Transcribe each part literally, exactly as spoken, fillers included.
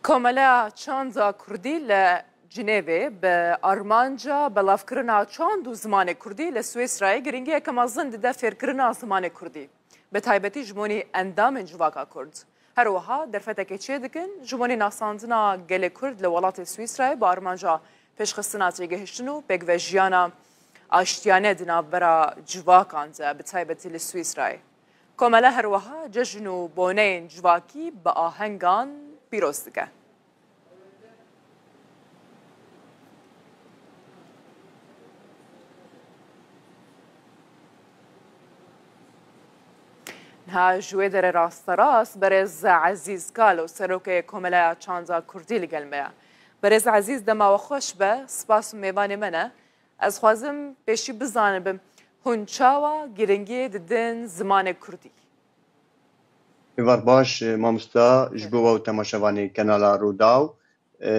Komeleya Çanda Kurdî li Cinêvê bi armanca belavkirina çand û zimanê Kurdî li Swîsrayê giringiyeke mezin dide fêrkirina zimanê Kurdî, bi taybetî ji bonî endamên civaka Kurd. Her wiha derfetekê çêdikin ji bonî nasandina gelê Kurd li welatê Swîsrayê bi armanca pêşxistina têgihiştin û pêkvejiyana aştiyane di navbera civakan de, bi taybetî li Swîsrayê. Komele her wiha cejn û boneyên civakî bi ahengan pîroz dike. Niha ji wê derê rasterast berêz Ezîz Kalo, serokê Komeleya Çanda Kurdî li gel me ye. Berêz Ezîz, dema we xweş be, spas û mêvanê me ne. Ez xwazim pêşî bizanibim, hûn çawa giringiyê didin zimanê Kurdî? Êvar baş, e, mamosta, ji bo we û temaşevanê Kanala Rûdaw. E,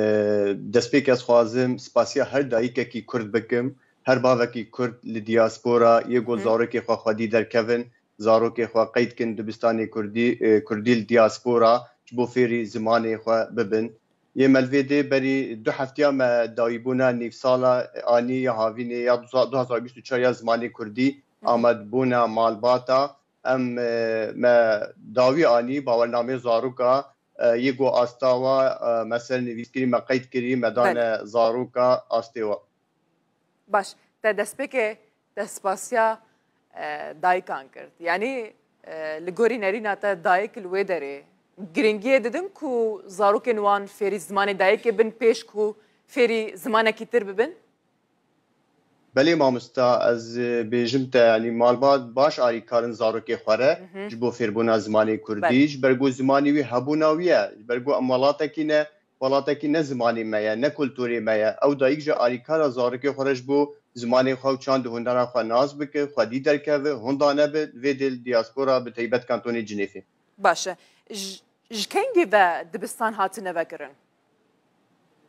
destpêk ez xwazim spasiya her dayikekî Kurd bikim, her bavekî Kurd li diaspora yê ku zarokê xwe xwedî derkevin, zarokê xwe qeyd kin dibistanê Kurdî, e, Kurdî li diaspora ji bo fêrî zimanê xwe bibin. Yê me li vê dê berî du heftiya me dawîbûna nîvsala anî ya havînê ya du hezar bîst û çar ya zimanê Kurdî, amadbûna malbata. Em, e, me dawî anî bawernameyê zaroka, e, yê ku asta wa, e, me ser nivîskirî, me qeyd kirî, me dane zaroka astê wa. Baş, te destpêkê destspasiya, e, dayikan kir. Yanî, e, li gorî nerîna te dayik li wê derê giringiyê didin ku zarokên wan fêrî zimanê dayikê bin pêş ku fêrî zimanekî tir bibin? Belê mamosta, ez, e, bêjim te, yanî malbat baş alîkar in zarokê xwe re ji bo fêrbûna zimanê kurdî, ji ber ku zimanê wî hebûna wî ye, ji ber ku em welatekî ne, welatekî ne zimanê me ye, ne kulturê me ye. Ew dayik jî alîkara zarokê xwe re ji bo zimanê xwe û çand û hundana xwe nas bike, xwedî derkeve, hunda nebe, vê dê li diaspora bi taybet kantonê Cinêfê. Baş e. Ji, ji kengî ve dibistan hatine vekirin?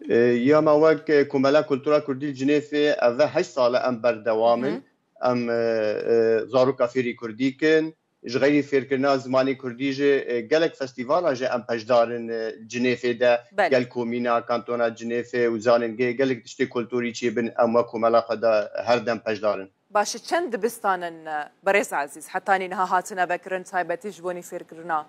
E, ya me wek, e, Komela Kultura Kurdî li Cinêfê, ev e heşt sal e em berdewam in. Em, e, e, zaroka fêrî kurdî kin. Ji xeyrî fêrkirina zimanê kurdî jî, e, gelek festîvala jî em peşdar in, e, Cinêfê de, gel komîna, kantona Cinêfê û zanîn ge-, gelek tiştê kulturî çêbin, em wek komela xwe de her dem peşdar in. Baş e, çend dibistan in, e, berêz Ezîz, hetanî niha hatine vekirin, taybetî ji bonî fêrkirina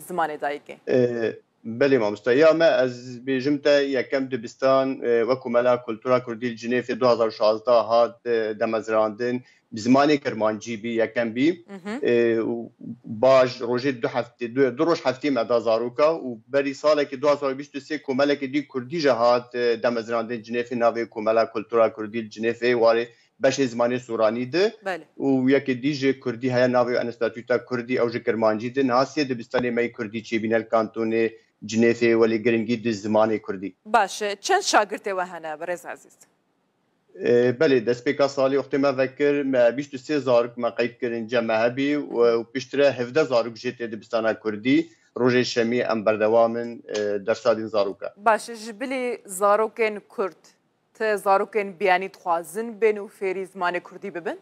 zimanê dayikê? E, Belê mamoste. Ya me ez bêjim te yekem dibistan, e, wek Komela Kultura Kurdî li Cinêfê du hazar û şazdeh hat, e, demezrandin. Bi zimanê kirmancî bî, yekem bî. E, û baş rojê du heftê, du, du roj heftê me da zaroka û berî salekî du hazar û bîst û sê komelekî dî kurdî jî hat, e, demezrandin Cinêfê navê Komela Kultura Kurdî li Cinêfê warê beşê zimanê soranî di. Belê. Û yekê dî jî kurdî heye navê Enstîtuta Kurdî, ew ji kirmancî di. Niha sê dibistanê me yê kurdî çêbîne li kantonê Cinêfê welê giringî di zimanê kurdî. Baş e. Çend şagirtê we hene, birêz Ezîz? E, belê, destpêka salê wextê me vekir, me bîst û sê zarok me qeyd kirin cem me hebî û, û piştre hevdeh zarok jê tê dibistana kurdî. Rojê şemî em berdewam in, e, dersa din zaroka. Baş e, ji bilî zarokên kurd, ti zarokên biyanî dixwazin bên û fêrî zimanê kurdî bibin?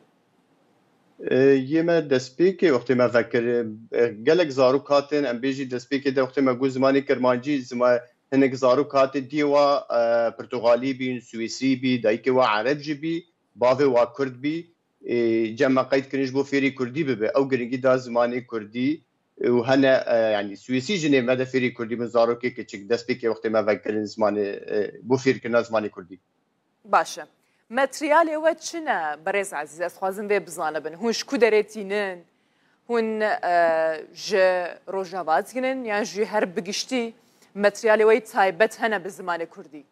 E, yê me destpêkê wextê me vekir, e, gelek zarok hatin, em bêjî destpêkê de wextê me got zimanê kirmancî, zima-, hinek zarok hatin diyê wa, e, pirtugalî bîn, swêsî bî, dayikê wa ereb jî bî, bavê wa kurd bî, e, cem me qeyd kirin ji bo fêrî kurdî bibe. Ew giringî da zimanê kurdî, û hene, e, yanî swêsî jinê me de fêrî kurdî bin, zarokê kiçik destpêkê wextê me vekirin zimanê, e, bo fêrkirina zimanê kurdî. Baş e. Materyalê we çi ne, birêz Ezîz? Ez xwazim vê bizanibin. Hûn ji ku derê tînin? Hûn, e, ji Rojava tînin yan jî her bi giştî materyalê we yê taybet hene bi zimanê kurdî?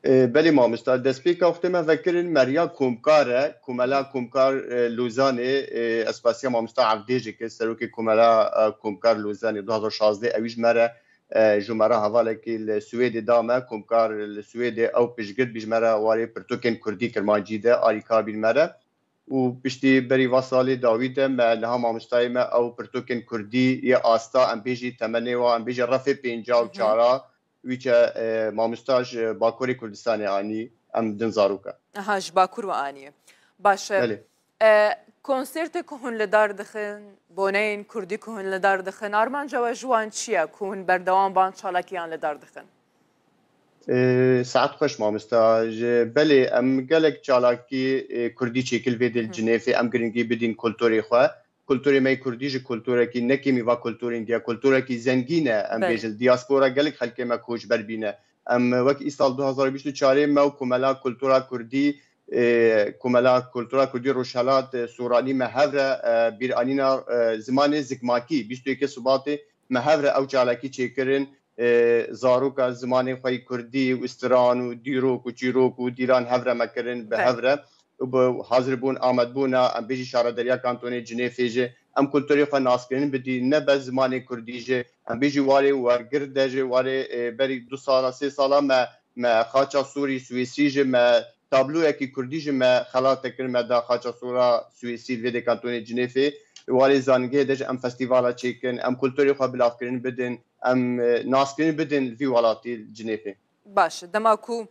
E, belê mamosta, destpêka wextê me vekirin meriya komkar e, Komela Komkar, e, Lozanê, e, ez spasiya mamosta Evdê jî kir, serokê Komela, e, Komkar Lozanê du hazar şazdeh, ewî ji me re, e, ji me re hevalekî li Swêdê da me, komkar li Swêdê ew piştgirt bî ji me re warê pirtûkên kurdî kirmancî de alîkar bîn me re. Û piştî berî va salê dawî de me niha mamostayê me ew pirtûkên kurdî yê asta, em bêjî temenê wa, em bêjî refê pênca û çara, wî çe, e, mamosta ji Bakurê Kurdistanê anî, em din zaroka. Aha, ji Bakur we aniye. Baş e. Belê. E, Konsertê ku hûn li dar dixin, boneyên kurdî ku hûn li dar dixin, armanca we ji wan çi ye ku hûn berdewam ban çalakiyan li dar dixin? Ee, Saet xweş mamosta. Ji belê em gelek çalakî e, kurdî çêkil vê dil Cinêfê, em giringî bidîn kulturê xwe. Kulturê me kurdî ji kulturekî ne kêmî va kulturên diya, kulturekî zengîn e. Em bêjin diaspora gelek xelkê me koçber bîne. Em wek îsal du hazar û bîst û çarê me û Komela Kultura Kurdî, e, Komela Kultura Kurdî Rojhelat, e, Soranî me hev re e, bîranîna e, zimanê zikmakî bîst û yekê Sibatê me hev re ew çalakî çêkirin. E, zaroka zimanê xwe yê kurdî û stiran û dîrok û çîrok û dîlan hev re me kirin bi hev re û bi hazir bûn, amed bûna, em bêjî şarederiya kantonê Cinêfê jî em kulturê xwe naskirin bidî, ne be zimanê kurdî jî, em bêjî warê wergir de jî, warê e, berî du sala, sê sala me, me xaça Sûrî, Swêsrî jî me tabloyekî kurdî jî me xelate kir, me da xaça Sûra Swêsrî li vê dê kantonê Cinêfê. Warê zanîngehê de jî em festîvala çêkin, em kulturê xwe bilavkirin bidin, em e, naskirin bidin vî welatî Cinêfê. Baş e, dema ku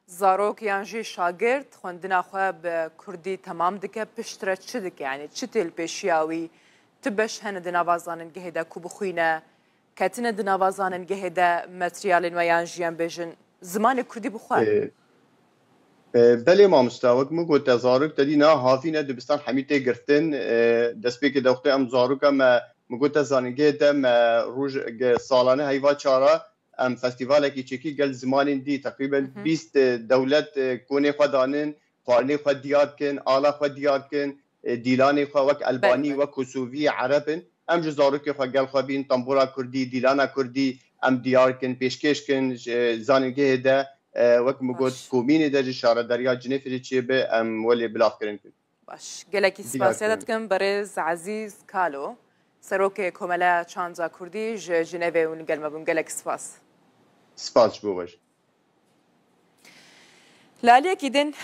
zarok yan jî şagirt xwendina xwe bi kurdî temam dike, piştre çi dike? Yanî çi tê li pêşiya wî? Ti beş hene di nava zanîngehê de ku bixwîne, ketine di nava zanîngehê de materyalên we yan jî em bêjin zimanê kurdî bi xwe? E, e, belê mamosta, wek min gote, zarok te dî niha havî ne dibistan hemî tê girtin. E, destpêkê de wextê em zaroka me, min gote zanîngehê de me roj ge- salane heyva çara em festîvalekî çêkî gel zimanên dî, teqrîben bîst dewlet e, konê xwe danin, xwarinê xwe diyar kin, ala xwe diyar kin, e, dîlanê xwe wek elbanî, wek kosovî, ereb in. Em ji zarokê xwe gel xwe bîn, tembûra kurdî, dîlana kurdî em diyar kin, pêşkêş kin, ji zanîngehê de e, wek min got, komînê de jî şarederiya Cinêfê jî çêbe, em welê bilavkirin kin. Baş. Gelekî spasiya te dikim berêz Ezîz Kalo, Serokê Komeleya Çanda Kurdî ji Cinevê hûn li gel me bûn. Gelekî spas. Spas ji bo we jî. Li aliyekî din